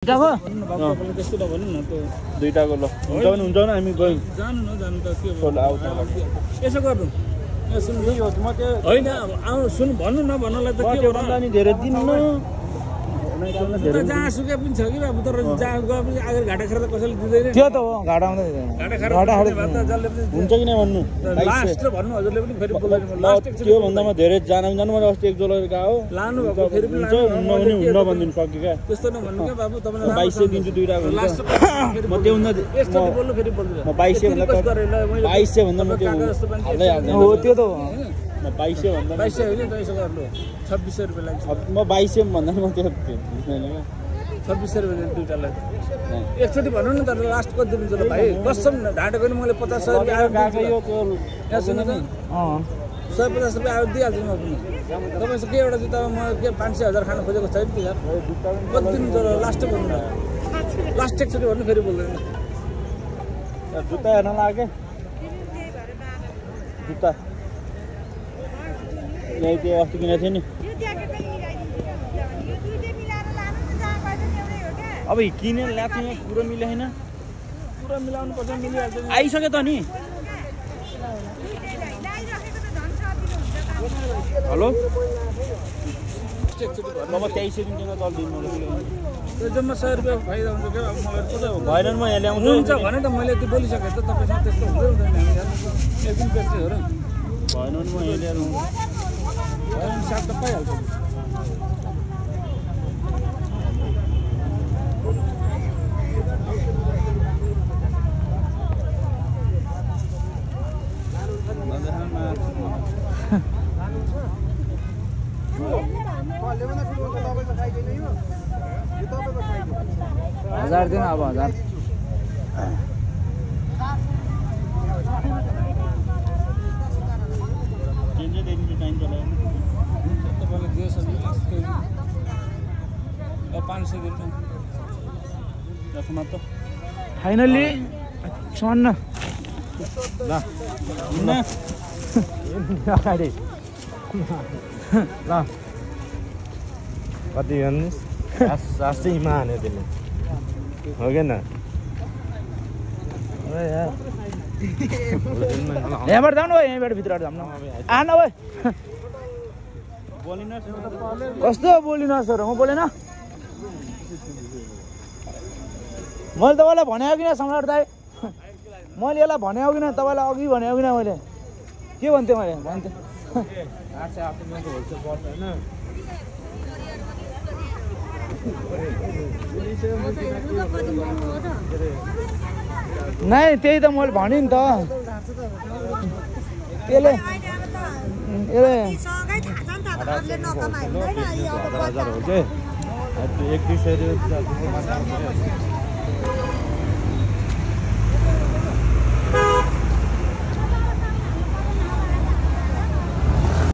त्यस्तो त भन्नु न त्यो दुईटाको ल हुन्छ भने हुन्छ न हामी गयौँ जानु न जानु त के यसो गर्नु सुन्नु यो म त्यो होइन आउनु सुन भन्नु न भन्नलाई त के भन्दा नि धेरै दिन न जहाँ सुके पनि छ कि बाबु तर जहाँ गए पनि आगर घाटा खेर त कसैले दिँदैन त्यो त हो घाटा आउँदैन घाटा जसले पनि हुन्छ कि नै भन्नु लास्ट भन्नु हजुरले पनि फेरि बोल्नु लास्ट त्यो भन्दामा धेरै जानु मैले अस्ति एक जोलो गयो लानु भएको फेरि पनि हुन्छ हुन्न भन्दिनु सक्यो क्या त्यस्तो नभन्नु क्या बाबु तपाईलाई 2200 दिन्छु दुईटा लास्ट म त्यो भन्दा एकचोटि बोल्नु फेरि बोल्नु म 2200 भन्दा 2200 भन्दा म त्यो हाल्दै हाल्दैन हो त्यो त म 2200 भन्दा 2200 होइन त यसो गर्नु 2600 रुपैयाँ लाग्छ म 2200 भन्दा म त्यो बुझ्दैन क्या 2600 रुपैयाँ दुईटालाई एकचोटि भन्नु न तर लास्ट कति दिनुहुन्छ ल भाइ कसम ढाँटेको नि मैले 50 रुपैयाँ गएको यो यहाँ सुन्नु त 150 रुपैयाँ आयो दिइहाल्छु म पनि तपाईँ के एउटा जुत्तामा म के 500,000 खान खोजेको छैन नि यार कति दिनुहुन्छ ल लास्ट भन्नु न लास्ट एकचोटि भन्नु फेरि बोल्दैन जुत्ता हेर्न लाग्यो जुत्ता यही त्यो अस्ति किनेको थियो नि अब किनेर ल्याएको यहाँ कुरो मिले होइन पुरा मिलाउनु पर्छ मिलिहाल्छ आइसक्यो त नि हेलो अब 2300 दिन्छ चल्दिनु त्यो जम्मा 100 रुपैयाँ फाइदा हुन्छ क्या अब मलाई भएन म यहाँ ल्याउँछु हुन्छ भने त मैले त्यो बोलिसकेँ त तपाईँसँग त्यस्तो हुँदैन एकदिन पेट्री हो र भएन भने म यहाँ ल्याएर भएन साग त पाइहाल्छ हजार दिन अब 1000 फाइनली 54 अगाडि ल कति भन्नुहोस् साँच्चै हान्यो त्यसले हो कि न यहाँबाट जाउँ न भाइ यहीँबाट भित्रबाट जाउँ न आन भाइ कस्तो बोलिनसहरू म बोलेन मैले तपाईँलाई भनेको किन सम्राट दाइ मैले यसलाई भनेको किन तपाईँलाई अघि भनेको किन मैले के भन्थेँ मैले भन्थेँ नै त्यही त मैले भने नि त त्यसले एक 200